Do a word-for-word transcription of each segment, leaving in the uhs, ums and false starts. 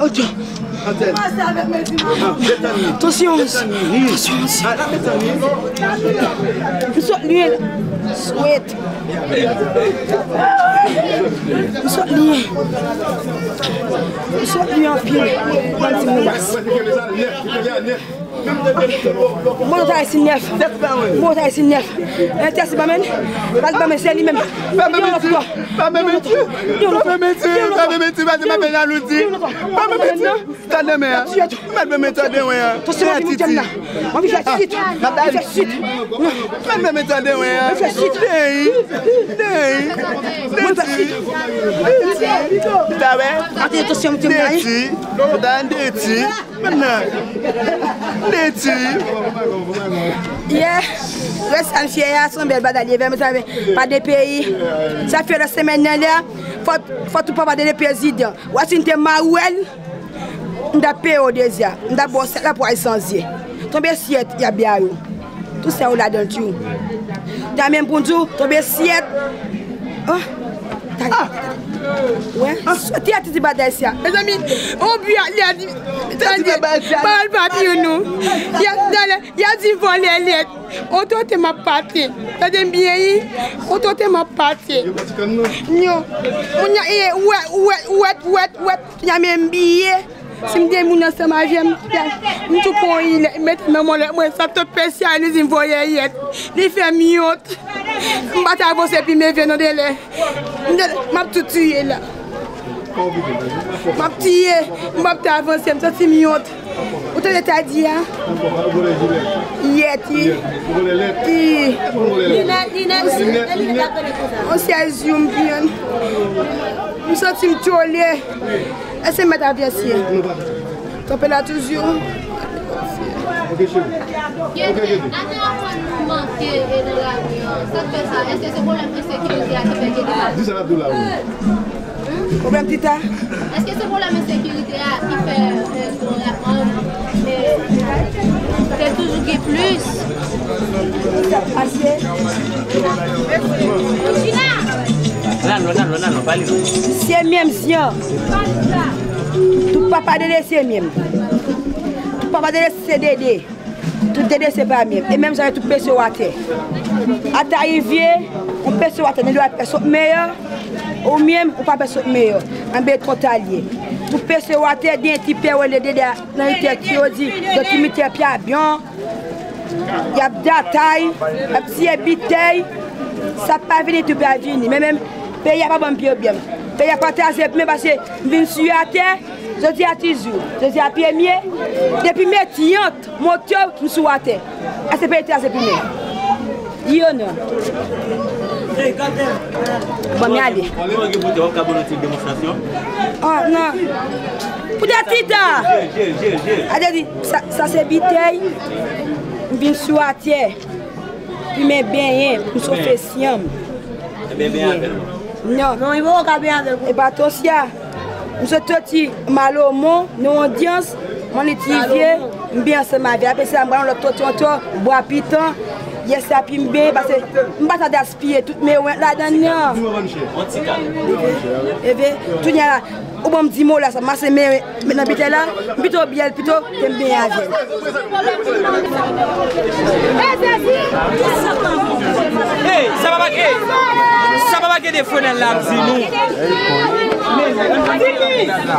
Oke. Tansyon onz. Tansyon onz. M sot lwen. Swet. M sot lwen. M sot lwen anpil. Ban m di m bas. Mwen ta isi nèf. Mwen ta isi nèf. Entèsi ba men. Bal ba men se li menm. Pa mete. Pa mete. Pa mete. Pa mete. Pa mete. Pa mete. Tande men an. Mèt mwen mete tande wen an. Mwen vin fè sit. Mwen vin fè sit. Mèt mwen mete tande wen an. Mwen fè sit. Dèy. Dèy. Mwen fè sit. Dèy. Dèy. Atè tansyon m te m nan. Dèy. Dèy. Dèy. Menm nan. Dèy. Yè. Rès an fyè a, se yon bèl bagay li ye, men sa pa de peyi. Sa fè de semèn nan la, fò, fò tou papa de prezidan. Washington Mawèl. M t ap peye w dezya. M t ap ba w sèt lapway san zye. Tonbe syèt, y ap bya yo. Tou sa yo ladan l tjou. Ta menm pou di w, tonbe syèt. Oh. Tande. Wè, soti a ti ti batay sa. Mezanmi, on bya li a di. Tande, pawòl papi nou. Y a, tande, y a di vòlè lèt. Otote m ap pati. Tande m byen, wi. Otote m ap pati. Nyo. Moun nan, e, wè, wè, wè, wè, wè. Kounya men m biye. Si m gen moun ansanm avè m, m tou pran yon lèt, mete nan mwen lèt mwen, sa t ap pèse a, li di m voye yèt. Li fè m yont. M pa t avanse pi m leve non de lè. M de, m ap tou tiye la. M ap tiye, m ap ta avanse, m santi m yont. Ou tande ta di a? Yèt, wi. Wi. On sèz jou m pran. M santi m tchole. Èske m mèt avanse? Tanpela toujou. Ok, cheri. Ok, Gede. Ane aprann nou manke e nan lavi an. Sa k fè sa? Èske se pwoblèm ensekirite a ki fè Gede pa... Di sa n ap di w la, wi. Pwoblèm Tita? Èske se pwoblèm ensekirite a ki fè, e, nou aprann, e, te toujou gen plis? Sa pase? China! Nan non, nan non, nan non, pale non. Se menm jan. Tout papa Dede se menm. Tout papa Dede se Dede. Tout Dede se pa menm. E menm jan tout pese w atè. Ata rivye, ou pese w atè, men dwa pèsonn meyè, ou menm, ou pa pèsonn meyè. Anben, kontalye. Tout pese w atè, gen ti pè wè le Dede nan tèt yo di, yo ti mitè pya byon. Y ap datay, y ap tiye bitèy, sa pa vini, tou pa vini. Men menm, peyi a pa ban m pwoblèm. Peyi a pa kraze pou mwen, paske m vin sou atè, jodi a tizou, jodi a premye, depi metyant, moto, m sou atè. Èske peyi kraze pou mwen? Wi ou non? Bon, m ale. Ou gen pou te w ap ka ban nou ti demonstrasyon? Ah, non. Poutèt tita. Jil, jil, jil, jil. Ade di, sa, sa se bitèy. M vin sou atè. Pou mwen benyen, pou m sofe syanm. Ebyen, benyen avè l. Non. Non, li poko ka benyen avè l. E pa Tosya. M sot soti Malomon, nan yon odyans, m annik rivye, m benyen ansanm avè l. Apre sa, m pral yon lòt kote ankò, Bwa Pitan. Yè sa pi m benyen, paske m pa ta gaspiye tout mewent ladan nan. Yon ti kal. Ebyen, kounye a la, ou ban m di mo la, sa, m pase men, men nan bitèy la, m pito bwè l, pito ke m benyen avè l. Hey, sa pa, hey, sa pa gen de frenèl la, m di nou.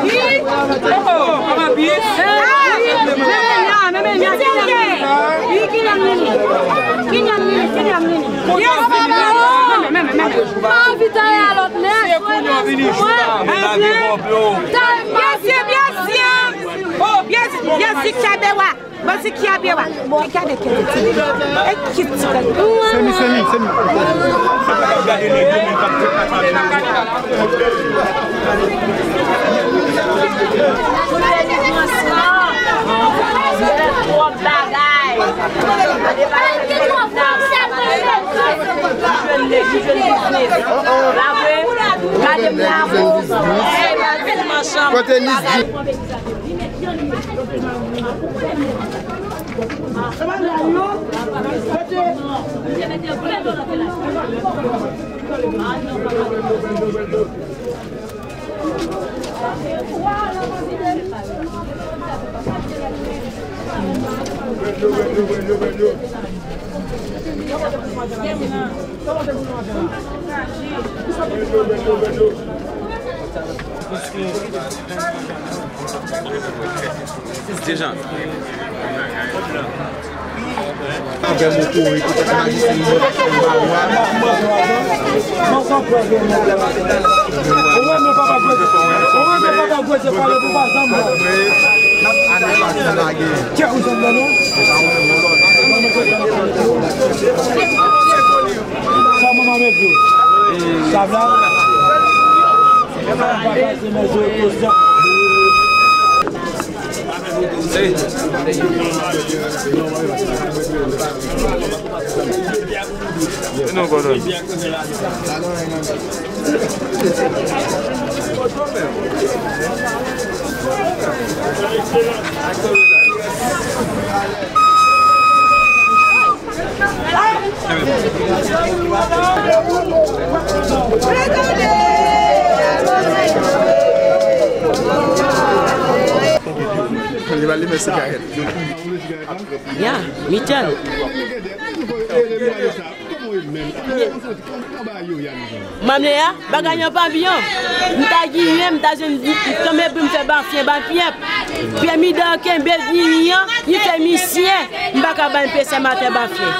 Vini! Oh, oh, papa Pi. Byen, byen, byen. Oh, byen, byen, kenbe wa. Bon, se ki a byen wa. Gade kèt ti. E ki ti kèt. Se mi, se mi, se mi. Gade nèg yo menm k ap fè papa menm. Twòp bagay. Gade m la. Kote Nis di? Dejan. Avè m ou kouri pou tèt majisyen m, mwen pa wè. Ane pase lage. Sa manman m ap di w. Sa bla. Non, pardon. Li va limen sigarèt. Ya, Michel. Manmle a, bagay yo pa byen. M ta genyen, m ta jwenn, m kanpe pou m fè bafyen, bafyen. Pyè midan kenbe vini an, li fè misye. M pa ka bay pese m atè bafyen.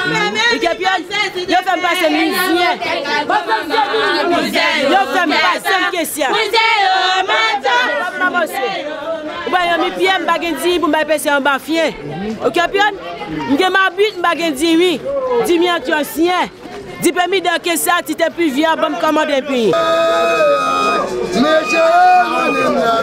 Ou konprann? Yo fè m pase mizè. Yo fè m pase m kesya. Ou wè, yon mi pyè, m pa gen diri pou m bay pese yon bafyen. Ou konprann? M gen mabit, m pa gen diri. Dimi an ki ansyen. Dipe midan ke sa, ti te pi vye a, ban m kòmande pi. Mesye, mannen m la.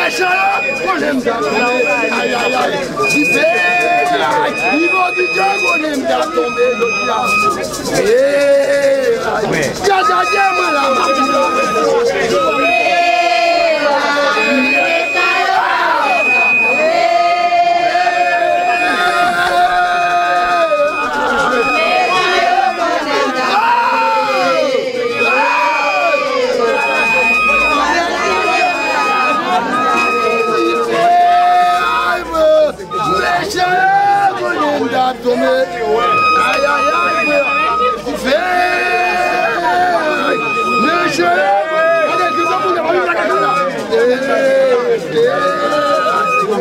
Mesye! Django li m ta tonbe jodi a. Ee, gade mwen la, m ap Mechan, konnen m t ap tonbe. Ay, ay, ay, frè. Fè. Mechan, gade, ki sa moun ap fè la.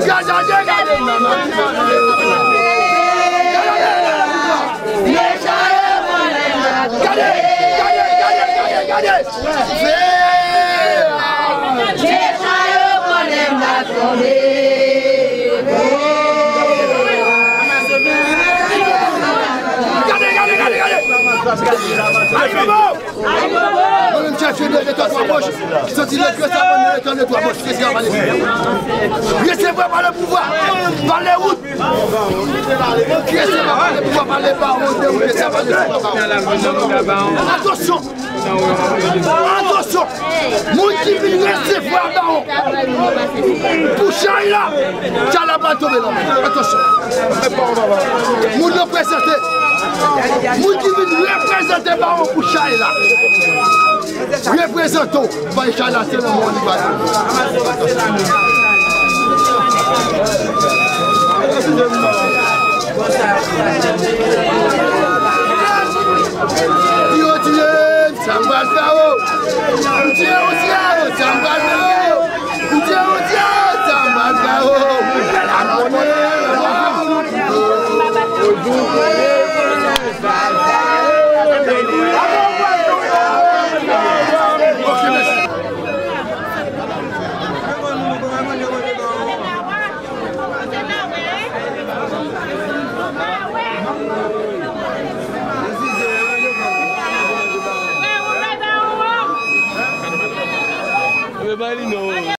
Gade, gade, gade. Gade, gade, gade, gade, gade, gade. Fè. Gade, gade, gade, gade. Ayibobo! Mwen menm chèche de, de twa, twa bòch. Ki soti de, de twa, de twa bòch. Kiyès ki avanse? Resevwa pa le pouvwa, pa le wout. Kiyès ki avanse? Pa le pouvwa, pa le bawon, de wout, kiyès ki avanse? Atansyon! Atansyon! Moun ki vin resevwa bawon pou chay la, chay la pral tonbe nan men. Atansyon! Moun yo prezante. Moun ki vin reprezante bawon pou chay la. Reprezante w. Bay chay la, se nan men w li pral tonbe. Atansyon!